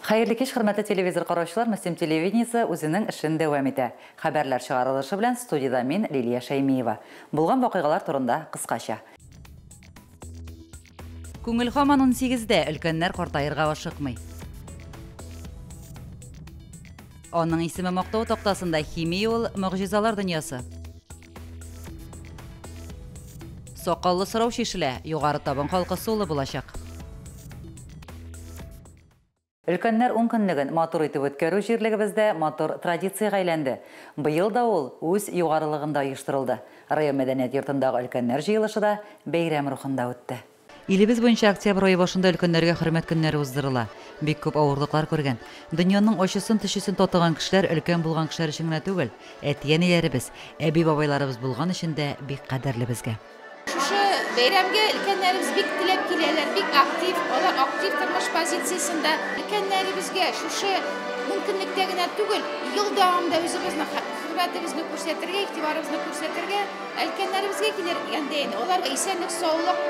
Хәерле кич, хөрмәтле телевизор караучылар, Мөслим телевидениесе үзенең эшен дәвам итә. Хәбәрләр чыгарылышы белән студиядә мин, Лилия Шәймиева. Булган вакыйгалар турында кыскача. Күңел һаман 18-дә, өлкәннәр картаерга ашыкмый. Аның исеме мактау тактасында химия ул могҗизалар дөньясы. Сакаллы сорау чишелә, Югары Табын халкы сулы булачак. Өлкәннәр ункөнлеген матур итеп үткәрү җирлегебездә матур традициягә әйләнде. Быел да ул үз югарылыгында оештырылды. Район мәдәният йортындагы өлкәннәр җыелышы да бәйрәм рухында үтте. Илебез буенча октябрь ае башында өлкәннәргә хөрмәт көннәре уздырыла. Бик күп авырлыклар күргән, дөньяның ачысын-төчесен татыган кешеләр өлкән булган кешеләр өчен генә түгел, әти-әниләребез, әби-бабайларыбыз булган өчен дә бик кадерле безгә. Шушы бәйрәмгә өлкәннәребез бик теләп киләләр, бик актив, алар актив тормыш позициясендә. Өлкәннәребезгә шушы ункөнлектә генә түгел, ел дәвамында үзебезнең хөрмәтебезне күрсәтергә, игътибарыбызны күрсәтергә, өлкәннәребезгә килгәндә инде аларга исәнлек-саулык,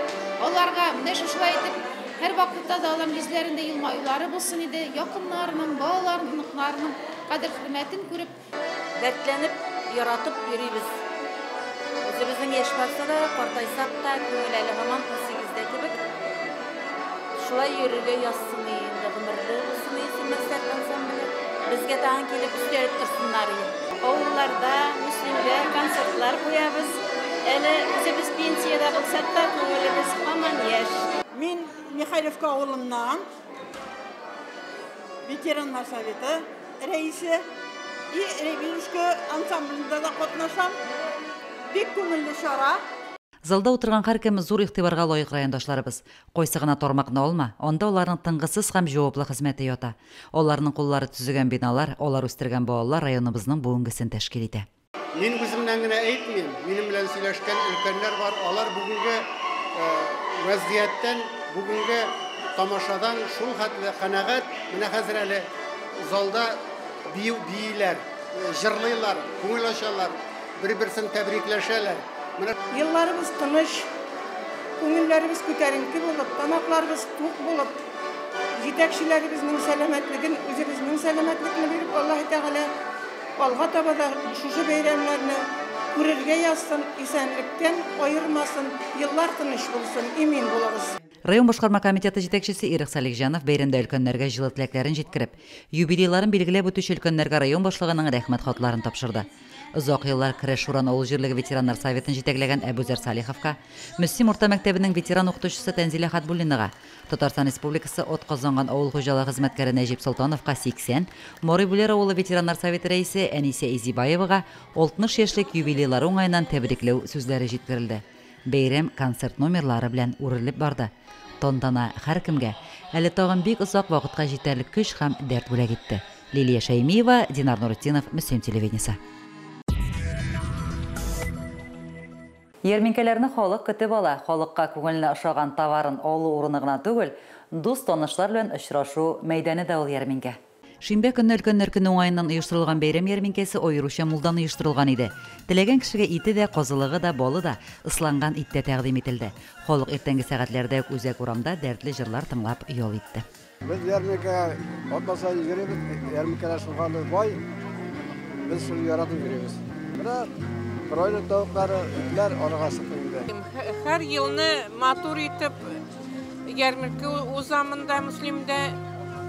аларга менә шушылай итеп һәрвакытта да аларның йөзләрендә елмаюлары булсын иде, якыннарының, балаларының, оныкларының кадер-хөрмәтен күреп. Дәртләнеп, яратып йөрибез. Үзебезнең яшь барса да, картайсак та, күңел әле һаман унсигездә кебек. Шулай йөрергә язсын ие инде, гомерле булсын ие Сүнмәсләр ансамбле. Безгә тагын килеп өстәлеп торсыннар ие. Авылларда, Мөслимдә концертлар куябыз. Әле үзебез пенсиядә булсак та, күңелебез һаман яшь. Мин Михайловка авылыннан, ветераннар советы рәисе и Рябинушка ансамблендә дә катнашам. Бик күңелле чара. Залда утырган һәркем зур игътибарга лаек райондашларыбыз. Кайсы гына тармакны алма, анда аларның тынгысыз һәм җаваплы хезмәте ята. Аларның куллары төзегән биналар, алар үстергән балалар районыбызның бүгенгесен тәшкил итә. Мин үземнән генә әйтмим, минем белән сөйләшкән өлкәннәр бар, алар бүгенге вәзгыятьтән, бүгенге тамашадан шул хәтле канәгать, менә хәзер әле залда бию бииләр, җырлыйлар, күңел ачалар, бер-берсен тәбрикләшәләр. Менә Елларыбыз тыныч, күңелләребез күтәренке булып, тамакларыбыз тук булып, җитәкчеләребезнең сәламәтлеген, үзебезнең сәламәтлекне биреп, Аллаһы Тәгалә алга таба да шушы бәйрәмнәрне күрергә язсын, исәнлектән аермасын, еллар тыныч булсын, имин булыгыз. Район башкарма комитеты җитәкчесе Ирек Салихҗанов бәйрәмдә өлкәннәргә җылы теләкләрен җиткереп, юбилейларын билгеләп үтүче өлкәннәргә район башлыгының рәхмәт хатларын тапшырды. Озак еллар Керәш Шуран авыл җирлеге ветераннар советын җитәкләгән Әбүзәр Салиховка, Мөслим урта мәктәбенең ветеран укытучысы Тәнзилә Хатбуллинага, Татарстан Республикасы атказанган авыл хуҗалыгы хезмәткәре Нәҗип Солтановка 80, Морый Бүләр авылы ветераннар советы рәисе Әнисә Изибаевага 60 яшьлек юбилейлары уңаеннан тәбрикләү сүзләре җиткерелде. Бәйрәм концерт номерлары белән үрелеп барды. Тантана һәркемгә әле тагын бик озак вакытка җитәрлек көч һәм дәрт бүләк итте. Лилия Шәймиева, Динар Нуретдинов, Мөслим телевидениесе. Ярминкәләрне халык көтеп ала. Халыкка күңеленә ошаган товарын алу урыны гына түгел, дус-танышлар белән очрашу мәйданы да ул ярминкә. Шимбә көнне өлкәннәр көне уңаеннан оештырылган бәйрәм ярминкәсе аеруча мулдан оештырылган иде. Теләгән кешегә ите дә, казылыгы да, балы да, ысланган ит тә тәкъдим ителде. Халык иртәнге сәгатьләрдә үк үзәк урамда дәртле җырлар тыңлап ял итте. Без ярминкәгә атна саен йөрибез, ярминкәләр шулкадәр бай, без шуны яратып йөрибез. Менә бройлер тавыклары, итләр арага чыкты инде. Һәр елны матур итеп ярминкә уза монда, Мөслимдә.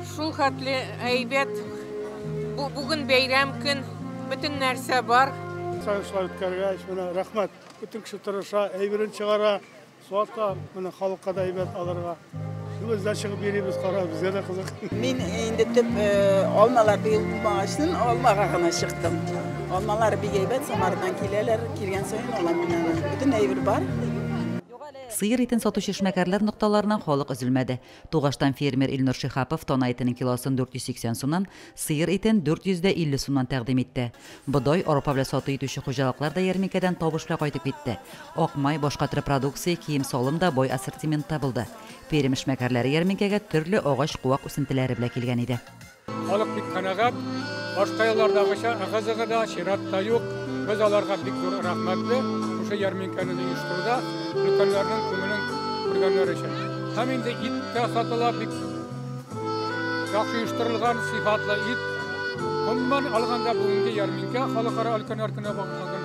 Шул хәтле әйбәт. Бүген бәйрәм көн, бөтен нәрсә бар. Шулай үткәргәч, менә рәхмәт. Бөтен кеше тырыша, әйберен чыгара, сата, менә халыкка да әйбәт алырга. Без дә чыгып йөрибез, кара, безгә дә кызык. Мин инде төп алмалар быел булмагач, алмага гына чыктым. Алмалар бик әйбәт, Самарадан киләләр, килгән саен алам мин аны. Бөтен әйбер бар. Сыер итен сатучы эшмәкәрләр нокталарыннан халык өзелмәде. Тугаштан фермер Илнур Шиһапов тана итенең килосын 480 сумнан, сыер итен 450 сумнан тәкъдим итте. Бодай, арпа белән сату итүче хуҗалыклар да ярминкәдән табыш белән кайтып китте. Ак май, башка төр продукция, кием-салым да бай ассортиментта булды. Пермь эшмәкәрләре ярминкәгә төрле агач-куак үсентеләре белән килгән иде. Халык бик канәгать, башка еллардагыча ыгы-зыгы да, чират та юк. Без аларга бик зур рәхмәтле, шушы ярминкәне оештыруда өлкәннәрнең күңелен күргәннәр өчен. Һәм инде ит тә сатыла бик Яхшы оештырылган, сыйфатлы ит. Гомумән алганда, бүгенге ярминкә, Халыкара өлкәннәр көненә багышланган,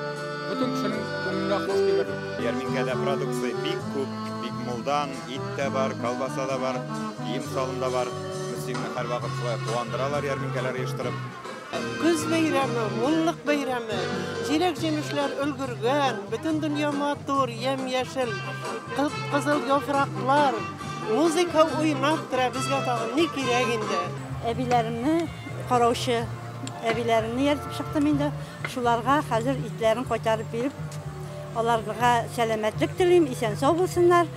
бөтен кешенең күңеленә хуш килер. Ярминкәдә продукция бик күп, бик мулдан, ит тә бар, колбаса да бар, кием-салым да бар. Мөслимне һәрвакыт шулай куандыралар ярминкәләр оештырып. Көз бәйрәме, муллык бәйрәме. Җиләк-җимешләр өлгергән, бөтен дөнья матур, ямь-яшел, кып-кызыл яфраклар, музыка уйнап тора, безгә тагын ни кирәк инде? Әбиләремне караучы әбиләремне ияртеп чыктым инде. Шуларга хәзер итләрен кайтарып биреп, аларга сәламәтлек телим, исән-сау булсыннар.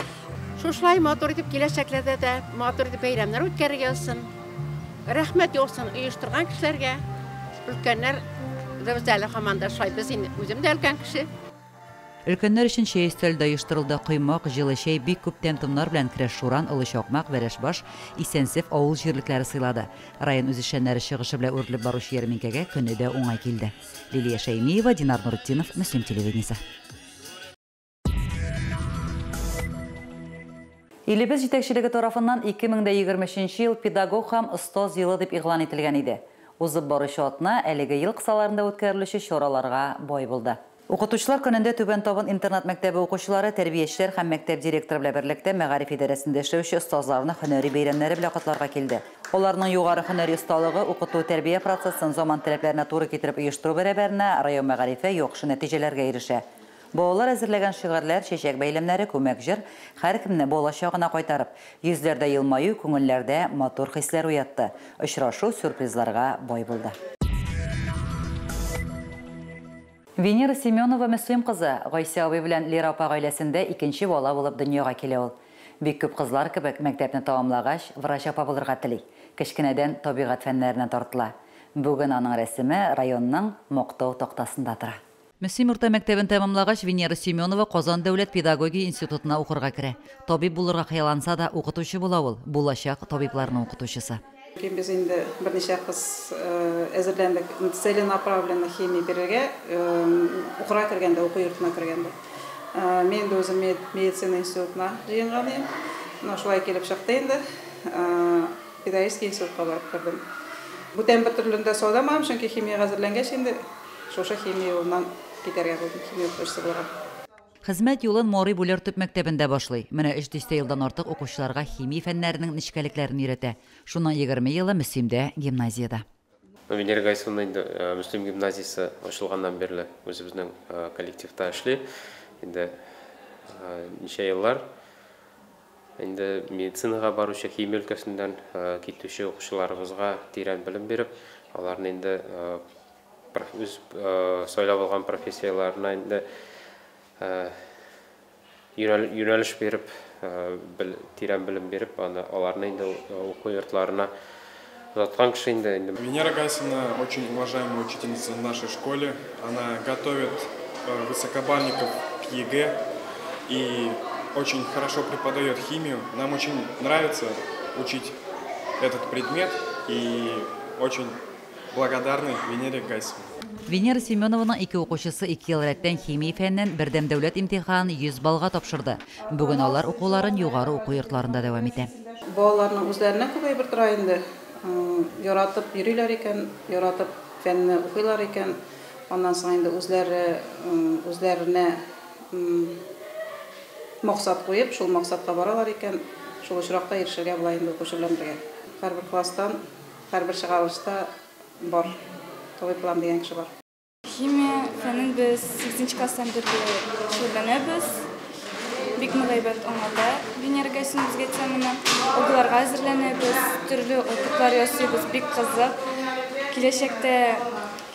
Шушылай матур итеп киләчәкләрдә дә матур итеп бәйрәмнәр үткәрергә язсын. Рәхмәт яусын оештырган кешеләргә. Өлкәннәр без әле һаман да шулай, без инде, үзем дә өлкән кеше. Өлкәннәр өчен чәй өстәле дә оештырылды. Коймак, җылы чәй, бик күп тәм-томнар белән Керәш Шуран, Олы Чакмак, Вәрәшбаш, Исәнсеф авыл җирлекләре сыйлады. Район үзешчәннәре чыгышы белән үрелеп баручы ярминкәгә көне дә уңай килде. Лилия Шәймиева, Динар Нуретдинов, Мөслим телевидениесе. Илебез җитәкчелеге тарафыннан 2023 ел Педагог һәм остаз елы дип игълан ителгән иде. Узып баручы атна әлеге ел кысаларында үткәрелүче чараларга бай булды. Укытучылар көнендә Түбән Табын интернат-мәктәбе укучылары, тәрбиячеләр һәм мәктәп директоры белән берлектә мәгариф идарәсендә эшләүче остазларны һөнәри бәйрәмнәре белән котларга килде. Аларның югары һөнәри осталыгы, укыту-тәрбия процессын заман таләпләренә туры китереп оештыру бәрабәренә район мәгарифе яхшы нәтиҗәләргә ирешә. Балалар әзерләгән шигырьләр, чәчәк бәйләмнәре, күмәк җыр һәркемне бала чагына кайтарып, йөзләрдә елмаю, күңелләрдә матур хисләр уятты. Очрашу сюрпризларга бай булды. Венера Семенова Мөслим кызы, Гайсә абый белән Лира апа гаиләсендә икенче бала булып дөньяга килә ул. Бик күп кызлар кебек, мәктәпне тәмамлагач, врач апа булырга тели. Кечкенәдән табигать фәннәренә тартыла. Бүген аның рәсеме районның Мактау тактасында тора. Мөслим урта мәктәбен тәмамлагач, Венера Семенова Казан дәүләт педагогия институтына укырга керә. Табиб булырга хыялланса да, укытучы була ул, булачак табибларның укытучысы. Без инде берничә кыз әзерләндек целенаправленно химия бирергә, укырга кергәндә, уку йортына кергәндә. Мин инде үзем медицина институтына җыенган идем. Менә шулай килеп чыкты инде. Педагогический институтка барып кердем. Бүтән бер төрлендә сайламадым, чөнки химиягә әзерләнгәч инде шушы химия юлыннан китәргә булдым, химия укытучысы булырга. Хезмәт юлын Мори Бүләр төп мәктәбендә башлый. Менә өч дистә елдан артык укучыларга химия фәннәренең нечкәлекләрен өйрәтә. Шуның 20 елы Мөслимдә гимназиядә. Венера Гайсовна инде Мөслим гимназиясе ачылганнан бирле үзебезнең коллективта эшли. Инде ничә еллар инде медицинага баручы, химия өлкәсеннән китүче укучыларыбызга тирән белем биреп, аларны инде үз сайлап алган профессияләренә инде юнәлеш биреп, тирән белем биреп, аларны инде уку йортларына озаткан кеше инде. Венера Гайсина очень уважаемая учительница в нашей школе. Она готовит высокобальников к ЕГЭ и очень хорошо преподает химию. Нам очень нравится учить этот предмет и очень благодарны Венере Гайсиной. Венера Семенованың ике укучысы 2 ел рәттән химия фәненнән бердәм дәүләт имтиханын 100 баллга тапшырды. Бүген алар укуларын югары уку йортларында дәвам итә. Балаларның үзләренә күп әйбер тора инде. Яратып йөриләр икән, яратып фәнне укыйлар икән. Аннан соң инде үзләренә максат куеп, шул максатка баралар икән, шул очракта ирешергә була инде укучы белән бергә. Һәрбер класстан, һәрбер чыгарылышта бар табиб булам дигән кеше бар. Химия фәнен без 8 класстан бирле шөгыльләнәбез. Бик нык әйбәт аңлата Венера Гайсина безгә теманы. Укуларга әзерләнәбез, төрле опытлар ясыйбыз, бик кызык. Киләчәктә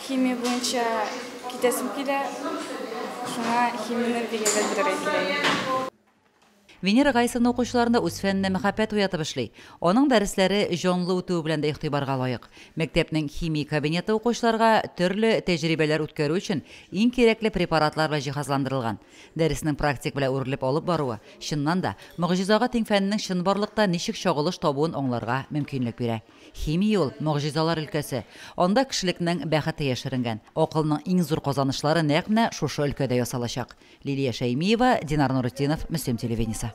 химия буенча китәсем килә, шуңа химияне бик әйбәт белергә кирәк. Венера Гайсина укучыларында үз фәненә мәхәббәт уятып эшли. Аның дәресләре җанлы үтүе белән дә игътибарга лаек. Мәктәпнең химия кабинеты укучыларга төрле тәҗрибәләр үткәрү өчен иң кирәкле препаратлар белән җиһазландырылган. Дәресенең практик белән үрелеп алып баруы, чыннан да, могҗизага тиң фәненең чынбарлыкта ничек чагылыш табуын аңларга мөмкинлек бирә. Химия ул могҗизалар өлкәсе. Анда кешелекнең бәхете яшеренгән. Акылның иң зур казанышлары нәкъ менә шушы өлкәдә ясалачак. Лилия Шәймиева, Динар Нуретдинов, Мөслим телевидениесе.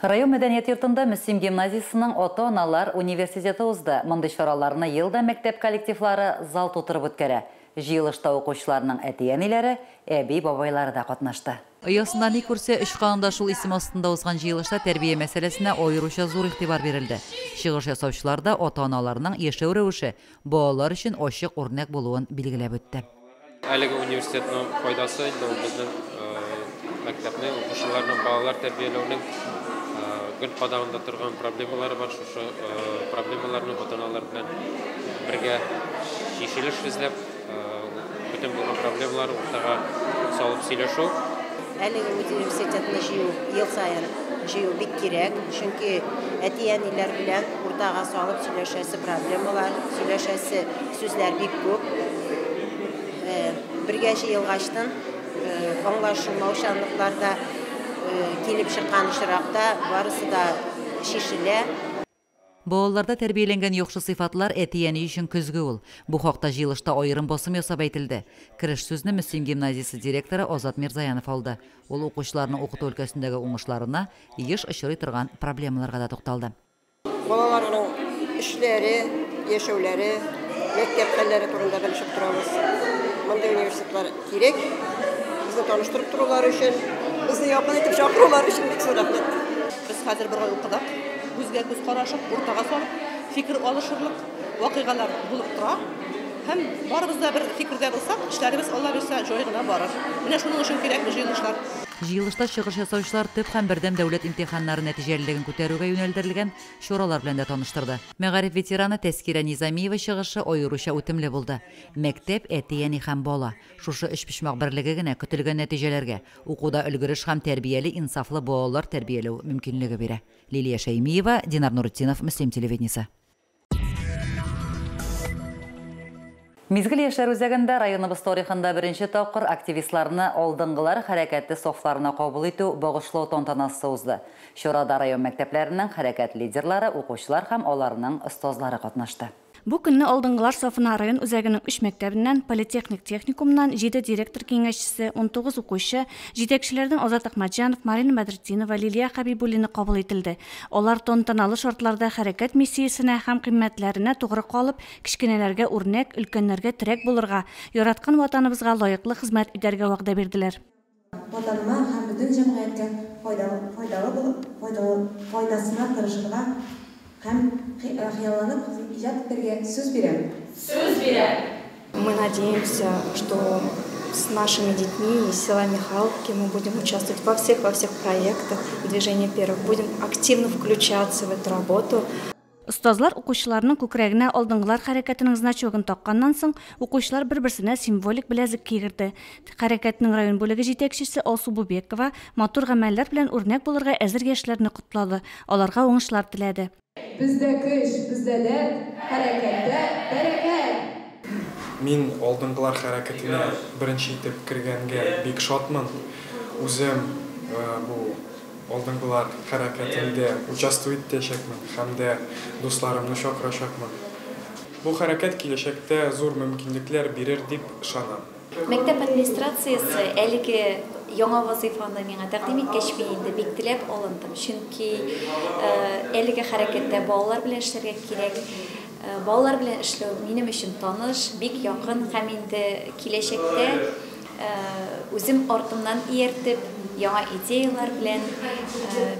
Район мәдәният йортында Мөслим гимназиясенең ата-аналар университеты узды. Мондый чараларны ел да мәктәп коллективлары зал тутырып үткәрә. Җыелышта укучыларның әти-әниләре, әби-бабайлары да катнашты. Оясында ни күрсә, очканында шул исем астында узган җыелышта тәрбия мәсьәләсенә аеруча зур игътибар бирелде. Чыгыш ясаучылар да ата-аналарның яшәү рәвеше балалар өчен ачык үрнәк булуын билгеләп үтте. Әлеге университетның файдасы инде ул безнең мәктәпне, укучыларның, балалар тәрбияләүнең гел кадагында торган проблемалары бар. Шушы проблемаларны ата-аналар белән бергә чишелеш эзләп, бөтен булган проблемаларны уртага салып сөйләшү. Әлеге университетны җыю ел саен җыю бик кирәк, чөнки әти-әниләр белән уртага салып сөйләшәсе проблемалар, сөйләшәсе сүзләр бик күп. Бергә җыелгачтын аңлашылмаучанлыклар да килеп чыккан очракта барысы да чишелә. Балаларда тәрбияләнгән яхшы сыйфатлар әти-әни өчен көзге ул. Бу хакта җыелышта аерым басым ясап әйтелде. Кереш сүзне Мөслим гимназиясе директоры Азат Мирзаянов алды. Ул укучыларның укыту өлкәсендәге уңышларына еш очрый торган проблемаларга да тукталды. Балаларның эшләре, яшәүләре, мәктәп хәлләре турында белешеп торабыз. Мондый университетлар кирәк. Безне таныштырып торулары өчен, безне якын итеп чакырулары өчен бик зур рәхмәт. Без хәзер бер ай укыдык. Күзгә күз карашып, уртага салып, фикер алышырлык вакыйгалар булып тора. Һәм барыбыз да бер фикердә булсак, эшләребез Алла бирсә җай гына барыр. Менә шуның өчен кирәк бу җыелышлар. Җыелышта чыгыш ясаучылар төп һәм бердәм дәүләт имтиханнары нәтиҗәлелеген күтәрүгә юнәлдерелгән чаралар белән дә таныштырды. Мәгариф ветераны Тәскирә Низамиева чыгышы аеруча үтемле булды. Мәктәп, әти-әни һәм бала. Шушы өчпочмак берлеге генә көтелгән нәтиҗәләргә, укуда өлгереш һәм тәрбияле инсафлы балалар тәрбияләү мөмкинлеге бирә. Лилия Шәймиева, Динар Нуретдинов, Мөслим телевидениесе. Мизгел яшьләр үзәгендә районыбыз тарихында беренче тапкыр активистларны алдынгылар хәрәкәте сафларына кабул итү багышлау тантанасы узды. Чарада район мәктәпләренең хәрәкәт лидерлары, укучылар һәм аларның остазлары катнашты. Бу көнне алдынгылар сафына район үзәгенең 3 мәктәбеннән, политехник техникумнан 7 директор киңәшчесе, 19 укучы, җитәкчеләрдән Азат Әхмәтҗанов, Марина Бәдретдинова, Лилия Хәбибуллина кабул ителде. Алар тантаналы шартларда хәрәкәт миссиясенә һәм кыйммәтләренә тугры калып, кечкенәләргә үрнәк, өлкәннәргә терәк булырга, яраткан ватаныбызга лаеклы хезмәт итәргә вәгъдә бирделәр. Ватаныма һәм бөтен җәмгыятькә файдалы булып, файдасына тырышырга һәм хыялланып иҗат итәргә сүз бирәм. Сүз бирәм. Мы надеемся, что с нашими детьми из села Михайловки мы будем участвовать во всех проектах Движения первых, будем активно включаться в эту работу. Остазлар укучыларның күкрәгенә алдынгылар хәрәкәтенең значогын такканнан соң, укучылар бер-берсенә символик беләзек кигерде. Хәрәкәтнең район бүлеге җитәкчесе Алсу Бубекова матур гамәлләр белән үрнәк булырга әзер яшьләрне котлады, аларга уңышлар теләде. Бездә көч, бездә дәрт, хәрәкәттә бәрәкәт. Мин алдынгылар хәрәкәтенә беренче итеп кергәнгә бик шатмын. Үзем бу алдынгылар хәрәкәтендә участвовать итәчәкмен һәм дә дусларымны чакырачакмын. Бу хәрәкәт киләчәктә зур мөмкинлекләр бирер дип ышанам. Мәктәп администрациясе әлеге яңа вазифаны миңа тәкъдим иткәч, мин инде бик теләп алындым. Чөнки әлеге хәрәкәттә балалар белән эшләргә кирәк. Балалар белән эшләү минем өчен таныш, бик якын һәм инде киләчәктә үзем артымнан ияртеп, яңа идеялар белән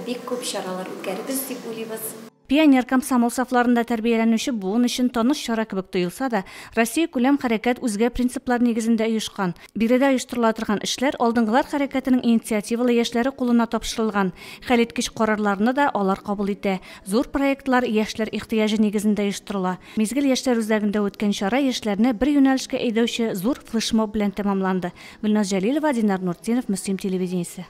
бик күп чаралар үткәрбез дип уйлыйбыз. Пионер комсомол сафларында тәрбияләнүче буын өчен таныш чара кебек тоелса да, Россия күләм хәрәкәт үзгә принциплар нигезендә оешкан. Биредә оештырыла торган эшләр алдынгылар хәрәкәтенең инициативалы яшьләре кулына тапшырылган. Хәлиткеч карарларны да алар кабул итә. Зур проектлар яшьләр ихтыяҗы нигезендә оештырыла. Мизгел яшьләр үзәгендә үткән чара яшьләрне бер юнәлешкә әйдәүче зур флешмоб белән тәмамланды. Гөлназ Җәлилова, Динар Нуртдинов, Мөслим телевидениесе.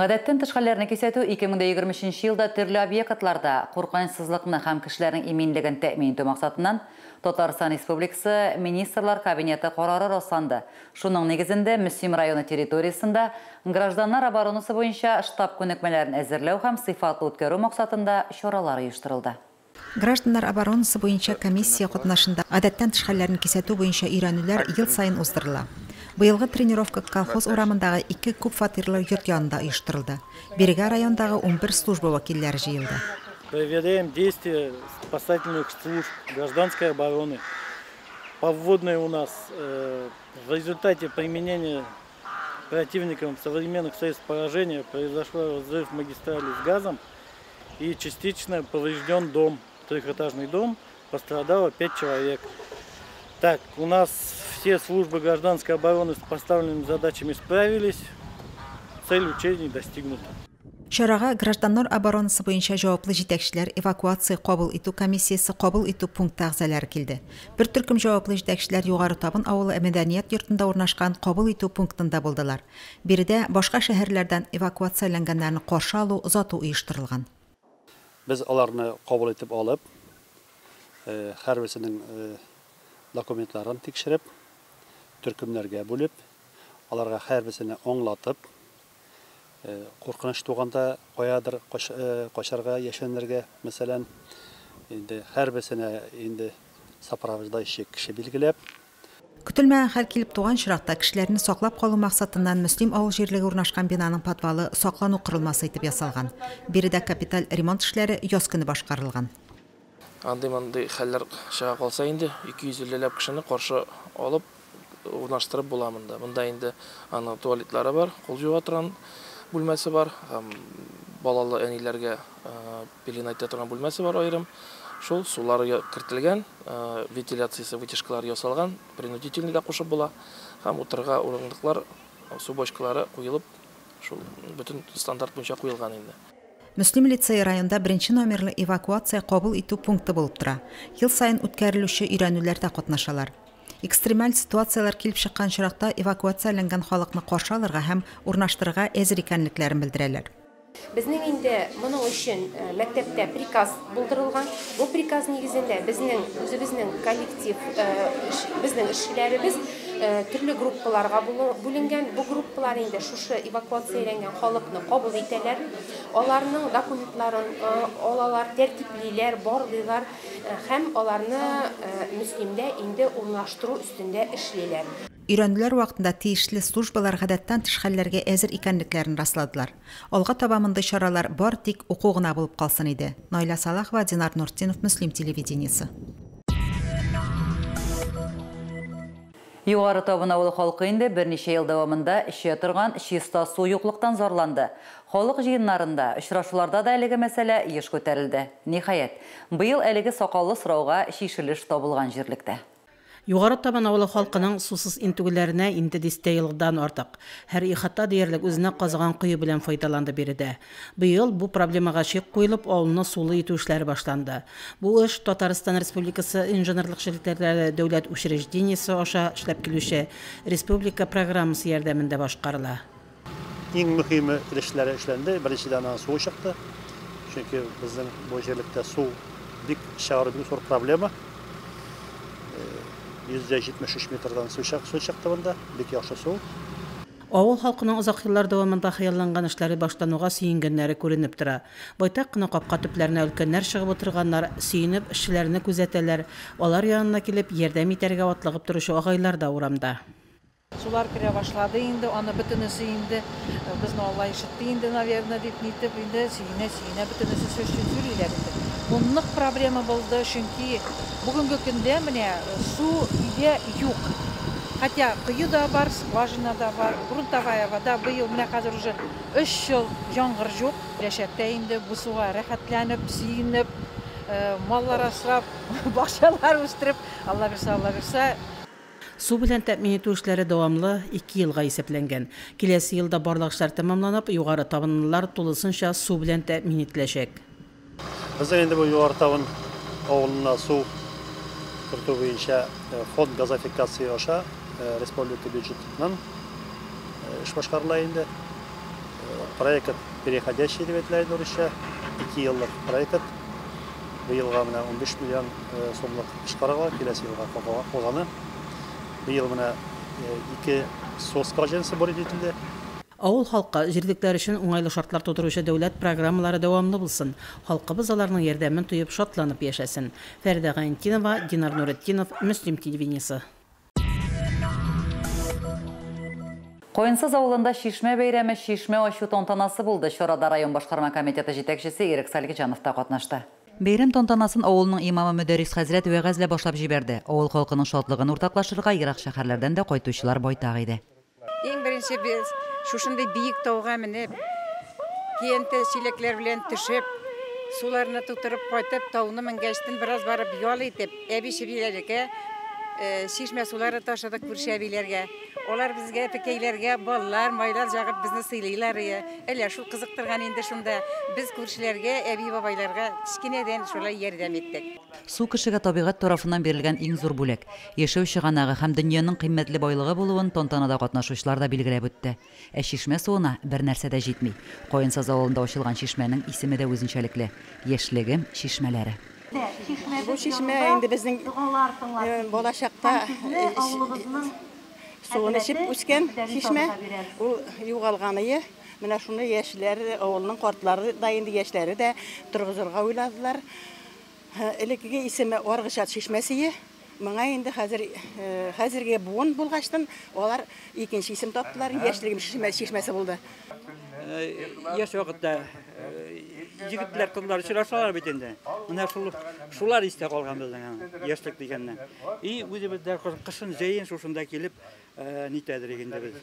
Гадәттән тыш хәлләрне кисәтү 2023 елда төрле объектларда куркынычсызлыкны һәм кешеләрнең иминлеген тәэмин итү максатыннан Татарстан Республикасы Министрлар Кабинеты карары расланды. Шуның нигезендә Мөслим районы территориясендә гражданнар оборонасы буенча штаб күнекмәләрен әзерләү һәм сыйфатлы үткәрү максатында чаралар оештырылды. Гражданнар оборонасы буенча комиссия катнашында гадәттән тыш хәлләрне кисәтү буенча өйрәнүләр ел саен уздырыла. Быелгы тренировка Колхоз урамындагы ике күп фатирлы йорт янында оештырылды. Бирегә райондагы 11 служба вәкилләре җыелды. Проверяем действия спасательных служб, гражданской обороны. По вводной у нас в результате применения противником современных средств поражения произошел разрыв магистрали с газом и частично поврежден дом, трехэтажный дом, пострадало 5 человек. Так, у нас все службы гражданской обороны с поставленными задачами справились, цель учений достигнута. Чарага гражданнар оборонасы буенча җаваплы җитәкчеләр, эвакуация кабул итү комиссиясе, кабул итү пункты әгъзалары килде. Бер төркем җаваплы җитәкчеләр Югары Табын авылы мәдәният йортында урнашкан кабул итү пунктында булдылар. Биредә башка шәһәрләрдән эвакуацияләнгәннәрне каршы алу, озату оештырылган. Без аларны кабул итеп алып, һәрберсенең документларын тикшереп, төркемнәргә бүлеп, аларга һәрберсенә аңлатып, куркыныч туганда каядыр качарга, яшеренергә, мәсәлән, инде һәрберсенә инде сопровождающий кеше билгеләп. Көтелмәгән хәл килеп туган очракта кешеләрне саклап калу максатыннан Мөслим авыл җирлеге урнашкан бинаның подвалы саклану корылмасы итеп ясалган. Биредә капиталь ремонт эшләре яз көне башкарылган. Андый-мондый хәлләр чыга калса инде 250 ләп кешене каршы алып урнаштырып була монда. Монда инде аның туалетлары бар, кул юа торган бүлмәсе бар, һәм балалы әниләргә пелена итә торган бүлмәсе бар аерым. Шул сулар кертелгән, вентиляциясе, вытяжкалар ясалган, принудительный да кушып була. Һәм утырырга урындыклар, су бочкалары куелып, шул бөтен стандарт буенча куелган инде. Мөслим лицее районда беренче номерлы эвакуация кабул итү пункты булып тора. Ел саен үткәрелүче өйрәнүләрдә катнашалар. Экстремаль ситуацияләр килеп чыккан очракта эвакуацияләнгән халыкны каршы алырга һәм урнаштырырга әзер икәнлекләрен белдерәләр. Безнең инде моның өчен мәктәптә приказ булдырылган. Бу приказ нигезендә безнең үзебезнең коллектив, безнең эшчеләребез төрле группаларга бүленгән. Бу группалар инде шушы эвакуацияләнгән халыкны кабул итәләр. Аларның документларын алалар, тәртиплиләр, барлыйлар һәм аларны Мөслимдә инде урнаштыру өстендә эшлиләр. Өйрәнүләр вакытында тиешле службалар гадәттән тыш хәлләргә әзер икәнлекләрен расладылар. Алга таба мондый чаралар бар тик уку гына булып калсын иде. Наиля Салахова, Динар Нуртдинов, Мөслим телевидениесе. Югары Табын авылы халкы инде берничә ел дәвамында эчә торган чиста су юклыктан зарланды. Халык җыеннарында, очрашуларда да әлеге мәсьәлә еш күтәрелде. Ниһаять, быел әлеге сакаллы сорауга чишелеш табылган җирлектә. Югары Табын авылы халкының сусыз интегүләренә инде дистә елдан артык. Һәр ихата диярлек үзенә казыган кое белән файдаланды биредә. Быел бу проблемага чик куелып, авылны сулы итү эшләре башланды. Бу эш Татарстан Республикасы инженерлык челтәрләре дәүләт учреждениесе аша эшләп килүче республика программасы ярдәмендә башкарыла. Иң мөһиме эшләре эшләнде. Беренчедән аны су чыкты. Чөнки безнең бу җирлектә су бик чыгару бик зур проблема. 173 метрдан су чыкты монда, бик яхшы су. Авыл халкының озак еллар дәвамында хыялланган эшләре башлануга сөенгәннәре күренеп тора. Байтак кына капка төпләренә өлкәннәр чыгып утырганнар, сөенеп эшчеләрне күзәтәләр. Алар янына килеп ярдәм итәргә атлыгып торучы агайлар да урамда. Сулар керә башлады инде, аны бөтенесе инде безне Алла ишетте инде, наверное, дип нитеп инде сөенә-сөенә бөтенесе сүз сөйлиләр инде. Бу нык проблема булды, чөнки бүгенге көндә менә су өйдә юк. Хотя кое да бар, скважина да бар, грунтовая вода быел менә хәзер уже 3 ел яңгыр юк. Киләчәктә инде бу суга рәхәтләнеп, сөенеп, маллар асрап, бакчалар үстереп, Алла бирсә, Алла бирсә. Су белән тәэмин итү эшләре дәвамлы 2 елга исәпләнгән. Киләсе елда барлык эшләр тәмамланып, Югары Табынлылар тулысынча су белән тәэмин ителәчәк. Безнең инде бу Югары Табын авылына су кертү буенча фонд газификация аша республика бюджетыннан эш башкарыла инде. Проект переходящий дип әйтелә инде урысча. 2 еллык проект. Быелга менә 15 миллион сумлык эш каралган, киләсе елга калганы. Быел менә 2 су скважинасы бурить ителде. Авыл халкы җирлекләр өчен уңайлы шартлар тудыручы дәүләт программалары дәвамлы булсын. Халкыбыз аларның ярдәмен тоеп шатланып яшәсен. Фәридә Гайнтинова, Динар Нуретдинов, Мөслим телевидениесе. Каенсыз авылында Чишмә бәйрәме, чишмә ачу тантанасы булды. Чарада район башкарма комитеты җитәкчесе Ирек Салихҗанов та катнашты. Бәйрәм тантанасын авылның имамы Мөдәррис хәзрәт вәгазьләп башлап җибәрде. Авыл халкының шатлыгын уртаклашырга ерак шәһәрләрдән дә кайтучылар байтак иде. Иң беренче без шушындый биек тауга менеп, көянтә чиләкләр белән төшеп, суларны тутырып кайтып, тауны менгәчтен бераз барып ял итеп, әби-чебиләргә чишмә сулары ташыдык күрше әбиләргә. Алар безгә пекәйләргә баллар, майлар җагып безне сыйлыйлар ие. Әллә шул кызыктырган инде шунда. Без күршеләргә, әби-бабайларга кечкенәдән шулай ярдәм иттек. Су кешегә табигать тарафыннан бирелгән иң зур бүләк, яшәү чыганагы һәм дөньяның кыйммәтле байлыгы булуын тантанада катнашучылар да билгеләп үтте. Ә чишмә суына бернәрсә дә җитми. Каенсаз авылында ачылган чишмәнең исеме дә үзенчәлекле, Яшьлегем чишмәләре. Бу чишмә инде безнең балачакта суын эчеп үскән чишмә. Ул югалганые. Менә шуны яшьләр, авылның картлары да инде яшьләре дә торгызырга уйладылар. Элеккеге исеме Аргычат чишмәсе. Моңа инде хәзер хәзерге буын булгачтын алар икенче исем таптылар. Яшьлегем чишмәсе булды. Яшь вакытта егетләр, кызлар очрашалар бит инде. Менә шул шулар истә калган безнең яшьлек дигәннән. И үзебез дә кышын, җәен шушында килеп нитәдер инде без.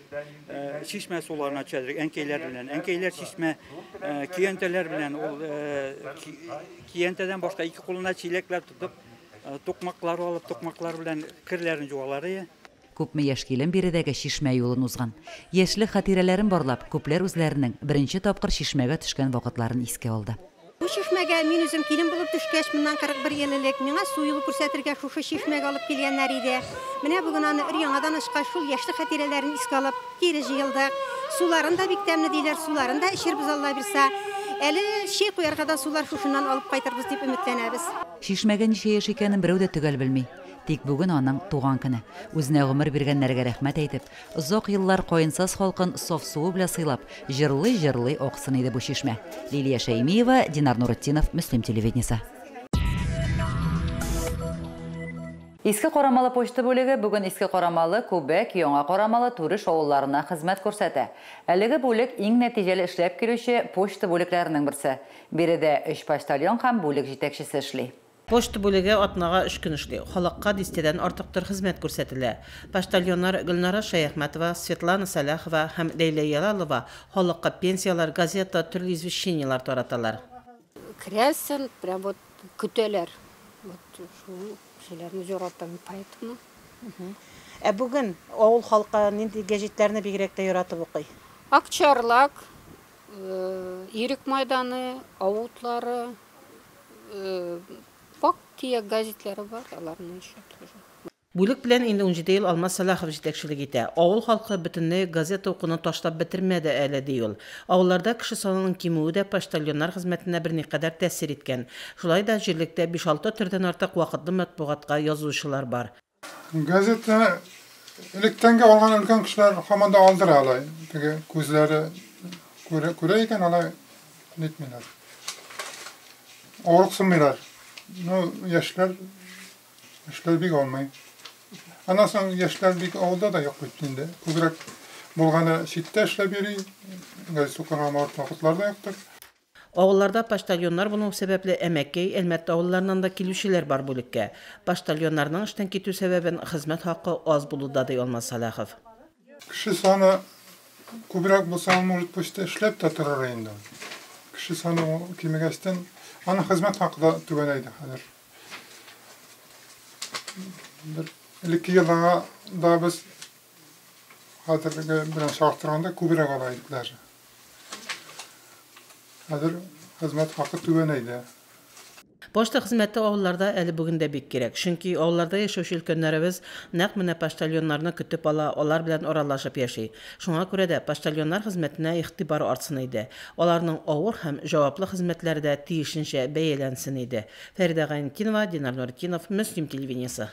Чишмә суларына төшәдер әнкәйләр белән. Әнкәйләр чишмә көянтәләр белән ул көянтәдән башка ике кулына чиләкләр тотып, тукмаклар алып, тукмаклар белән керләрен юалар иде. Күпме яшь килен биредәге чишмә юлын узган. Яшьлек хатирәләрен барлап, күпләр үзләренең беренче тапкыр чишмәгә төшкән вакытларын искә алды. Бу чишмәгә мин үзем килен булып төшкәч, моннан 41 ел элек, миңа су юлы күрсәтергә шушы чишмәгә алып килгәннәр иде. Менә бүген аны өр-яңадан ачкач, шул яшьлек хатирәләрен искә алып, кире җыелдык. Суларын да бик тәмле диләр, суларын да эчербез, Алла бирса. Әле чәй куярга да сулар шушыннан алып кайтырбыз дип өметләнәбез. Чишмәгә ничә яшь икәнен берәү дә төгәл белми. Тик бүген аның туган көне. Үзенә гомер биргәннәргә рәхмәт әйтеп, озак еллар Каенсаз халкын саф суы белән сыйлап, җырлый-җырлый аксын иде бу чишмә. Лилия Шәймиева, Динар Нуретдинов, Мөслим телевидениесе. Иске Карамалы почта бүлеге бүген Иске Карамалы, Күбәк, Яңа Карамалы, Түреш авылларына хезмәт күрсәтә. Әлеге бүлек иң нәтиҗәле эшләп килүче почта бүлекләренең берсе. Биредә 3 почтальон һәм бүлек җитәкчесе эшли. Почта бүлеге атнага 3 көн эшли. Халыкка дистәдән артык төр хезмәт күрсәтелә. Почтальоннар Гөлнара Шәяхмәтова, Светлана Сәлахова һәм Ләйлә Ялалова халыкка пенсияләр, газета, төрле извещениеләр тараталар. Керәсен, прям вот көтәләр. Вот шул кешеләрне яратам, поэтому. Ә бүген авыл халкы нинди гәҗитләрне бигрәк тә яратып укый? Акчарлак, Ирек майданы, Авутлары, вак-төяк газетлары бар, аларны еще тоже. Бүлек белән инде 17 ел Алмаз Сәлахов җитәкчелек итә. Авыл халкы бөтенләй газета укуны ташлап бетермәде әле, ди ул. Авылларда кеше санының кимүе дә почтальоннар хезмәтенә берникадәр тәэсир иткән. Шулай да җирлектә 5-6 төрдән артык вакытлы матбугатка язучылар бар. Газета электәнге алган өлкән кешеләр һаман да алдыра алай. Теге күзләре күрә икән, алай нитмиләр. Авырыксынмыйлар. Ну, яшьләр бик алмый. Аннан соң яшьләр бик авылда да юк бит инде. Күбрәк булганы читтә эшләп йөри, газета укырга вакытлар да юктыр. Авылларда почтальоннар булу сәбәпле Әмәкәй, Әлмәт авылларыннан да килүчеләр бар бүлеккә. Почтальоннарның эштән китү сәбәбен хезмәт хакы аз булуда, ди Алмаз Сәлахов. Кеше саны күбрәк булса, может, почта эшләп тә торыр инде. Кеше саны кимегәчтен, аның хезмәт хакы да түбәнәйде хәзер. Бер элекке елларга да без хәзерге белән чагыштырганда күбрәк ала идек даже. Хәзер хезмәт хакы түбәнәйде. Почта хезмәте авылларда әле бүген дә бик кирәк. Чөнки авылларда яшәүче өлкәннәребез нәкъ менә почтальоннарны көтеп ала, алар белән аралашып яши. Шуңа күрә дә почтальоннар хезмәтенә игътибар артсын иде. Аларның авыр һәм җаваплы хезмәтләре дә тиешенчә бәяләнсен иде. Фәридә Гайнетдинова, Динар Нуретдинов, Мөслим телевидениесе.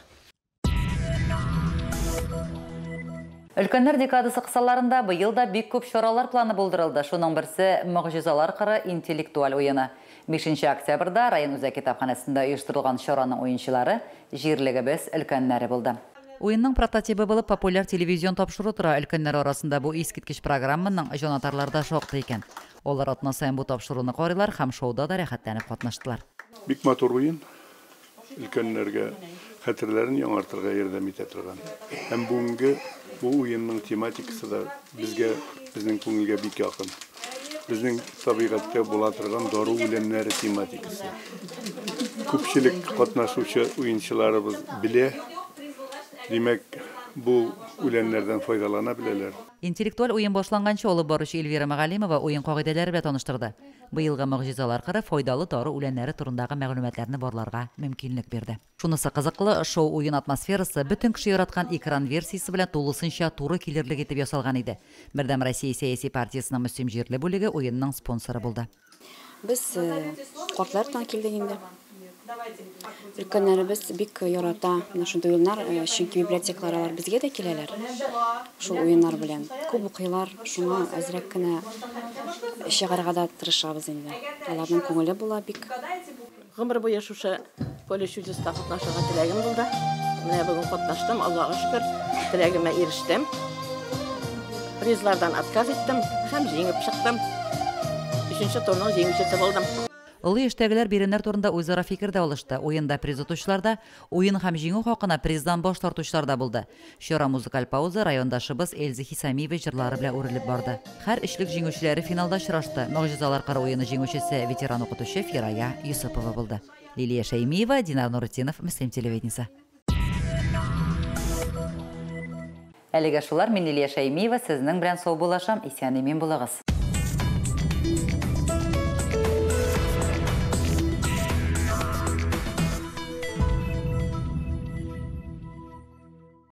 Өлкәннәр декадасы кысаларында быел да бик күп чаралар планы булдырылды. Шуның берсе Могҗизалар кыры интеллектуаль уены. 5 октябрьдә район үзәк китапханәсендә оештырылган чараның уенчылары җирлегебез өлкәннәре булды. Уенның прототибы булып популяр телевизион тапшыру тора. Өлкәннәр арасында бу искиткеч программаның җанатарлары да шактый икән. Алар атна саен бу тапшыруны карыйлар һәм шоуда да рәхәтләнеп катнаштылар. Бик матур уен. Өлкәннәргә хәтерләрен яңартырга ярдәм итә торган. Һәм бүгенге бу уенның тематикасы да безгә, безнең күңелгә бик якын. Безнең табигатьтә була торган дару үләннәре тематикасы. Күпчелек катнашучы уенчыларыбыз белә. Димәк, бу үләннәрдән файдалана беләләр. Интеллектуаль уен башланганчы алып баручы Эльвира Мәгалимова уен кагыйдәләре белән таныштырды. Быелгы Могҗизалар кыры файдалы дару үләннәре турындагы мәгълүматларны барларга мөмкинлек бирде. Шунысы кызыклы, шоу-уен атмосферасы бөтен кеше яраткан экран версиясе белән тулысынча туры килерлек итеп ясалган иде. Бердәм Россия сәяси партиясенең Мөслим җирле бүлеге уенның спонсоры булды. Без картлар артыннан килдек инде. Өлкәннәребез бик ярата менә шундый уеннар, чөнки библиотекалар алар безгә дә киләләр. Шул уеннар белән күп укыйлар, шуңа әзрәк кенә чыгарга да тырышабыз инде. Аларның күңеле була бик. Гомер буе шушы Поле чудеста катнашырга теләгем булды. Менә бүген катнаштым, Аллага шөкер, теләгемә ирештем. Призлардан отказ иттем һәм җиңеп чыктым. Өченче турның җиңүчесе булдым. Олы яшьтәгеләр биремнәр турында үзара фикер дә алышты. Уенда приз отучылар да, уен һәм җиңү хакына приздан баш тартучылар да булды. Чара музыкаль пауза райондашыбыз Эльза Хисамиева җырлары белән үрелеп барды. Һәр өчлек җиңүчеләре финалда очрашты. Могҗизалар кыры уены җиңүчесе ветеран укытучы Фирая Йосыпова булды. Лилия Шәймиева, Динар Нуретдинов, Мөслим телевидениесе. Әлегә шулар, мин Лилия Шәймиева, сезнең белән саубуллашам, исән-имин булыгыз.